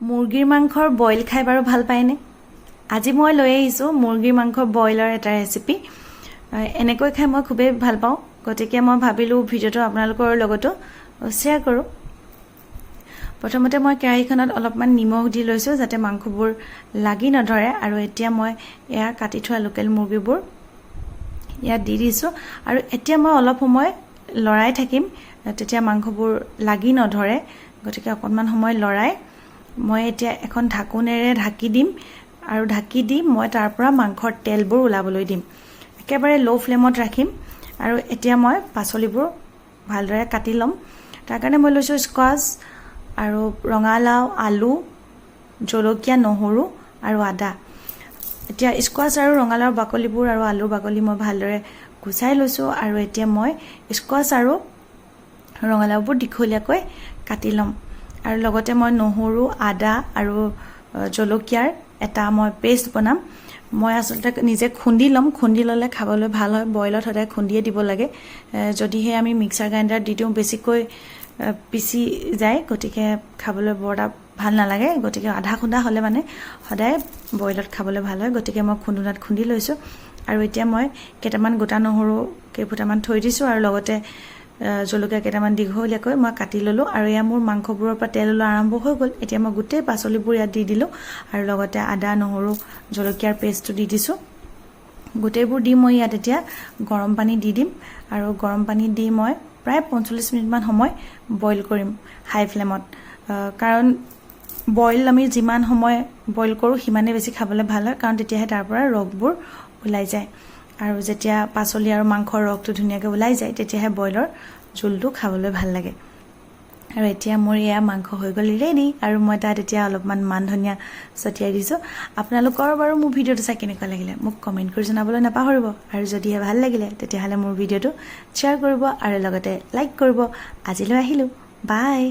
মুৰ্গীৰ মাংসৰ বইল খাই বাৰু ভাল পায়নে? আজি মই লৈ আহিছোঁ মুৰ্গীৰ মাংসৰ বইলৰ এটা ৰেচিপি। এনেকৈ খাই মই খুবেই ভাল পাওঁ, গতিকে মই ভাবিলোঁ ভিডিঅ'টো আপোনালোকৰ লগতো শ্বেয়াৰ কৰোঁ। প্ৰথমতে মই কেৰাহীখনত অলপমান নিমখ দি লৈছোঁ, যাতে মাংসবোৰ লাগি নধৰে। আৰু এতিয়া মই এয়া কাটি থোৱা লোকেল মুৰ্গীবোৰ ইয়াত দি দিছোঁ আৰু এতিয়া মই অলপ সময় লৰাই থাকিম, তেতিয়া মাংসবোৰ লাগি নধৰে। গতিকে অকণমান সময় লৰাই মই এতিয়া এখন ঢাকোনেৰে ঢাকি দিম আৰু ঢাকি দি মই তাৰ পৰা মাংসৰ তেলবোৰ ওলাবলৈ দিম। একেবাৰে ল' ফ্লেমত ৰাখিম। আৰু এতিয়া মই পাচলিবোৰ ভালদৰে কাটি ল'ম। তাৰ কাৰণে মই লৈছোঁ স্কোৱাচ আৰু ৰঙালাও, আলু, জলকীয়া, নহৰু আৰু আদা। এতিয়া স্কোৱাচ আৰু ৰঙালাওৰ বাকলিবোৰ আৰু আলুৰ বাকলি মই ভালদৰে গুচাই লৈছোঁ আৰু এতিয়া মই স্কোৱাচ আৰু ৰঙালাওবোৰ দীঘলীয়াকৈ কাটি ল'ম। আৰু লগতে মই নহৰু, আদা আৰু জলকীয়াৰ এটা মই পেষ্ট বনাম। মই আচলতে নিজে খুন্দি ল'ম। খুন্দি ল'লে খাবলৈ ভাল হয়। বইলত সদায় খুন্দিয়ে দিব লাগে। যদিহে আমি মিক্সাৰ গ্ৰাইণ্ডাৰত দি দিওঁ, বেছিকৈ পিচি যায়, গতিকে খাবলৈ বৰ এটা ভাল নালাগে। গতিকে আধা খুন্দা হ'লে মানে সদায় বইলত খাবলৈ ভাল হয়। গতিকে মই খুন্দুনাত খুন্দি লৈছোঁ আৰু এতিয়া মই কেইটামান গোটা নহৰু কেইফুটামান থৈ দিছোঁ আৰু লগতে জলকীয়া কেইটামান দীঘলীয়াকৈ মই কাটি ল'লোঁ। আৰু এয়া মোৰ মাংসবোৰৰ পৰা তেল ওলোৱা আৰম্ভ হৈ গ'ল। এতিয়া মই গোটেই পাচলিবোৰ ইয়াত দি দিলোঁ আৰু লগতে আদা, নহৰু, জলকীয়াৰ পেষ্টটো দি দিছোঁ। গোটেইবোৰ দি মই ইয়াত এতিয়া গৰম পানী দি দিম আৰু গৰম পানী দি মই প্ৰায় 45 মিনিটমান সময় বইল কৰিম হাই ফ্লেমত, কাৰণ বইল আমি যিমান সময় বইল কৰোঁ, সিমানেই বেছি খাবলৈ ভাল হয়, কাৰণ তেতিয়াহে তাৰ পৰা ৰসবোৰ ওলাই যায়। আৰু যেতিয়া পাচলি আৰু মাংসৰ ৰসটো ধুনীয়াকৈ ওলাই যায়, তেতিয়াহে বইলৰ জোলটো খাবলৈ ভাল লাগে। আৰু এতিয়া মোৰ এয়া মাংস হৈ গ'ল ৰেডি আৰু মই তাত এতিয়া অলপমান মান ধনিয়া ছটিয়াই দিছোঁ। আপোনালোকৰ বাৰু মোৰ ভিডিঅ'টো চাই কেনেকুৱা লাগিলে, মোক কমেণ্ট কৰি জনাবলৈ নাপাহৰিব। আৰু যদিহে ভাল লাগিলে, তেতিয়াহ'লে মোৰ ভিডিঅ'টো শ্বেয়াৰ কৰিব আৰু লগতে লাইক কৰিব। আজিলৈ আহিলোঁ, বাই।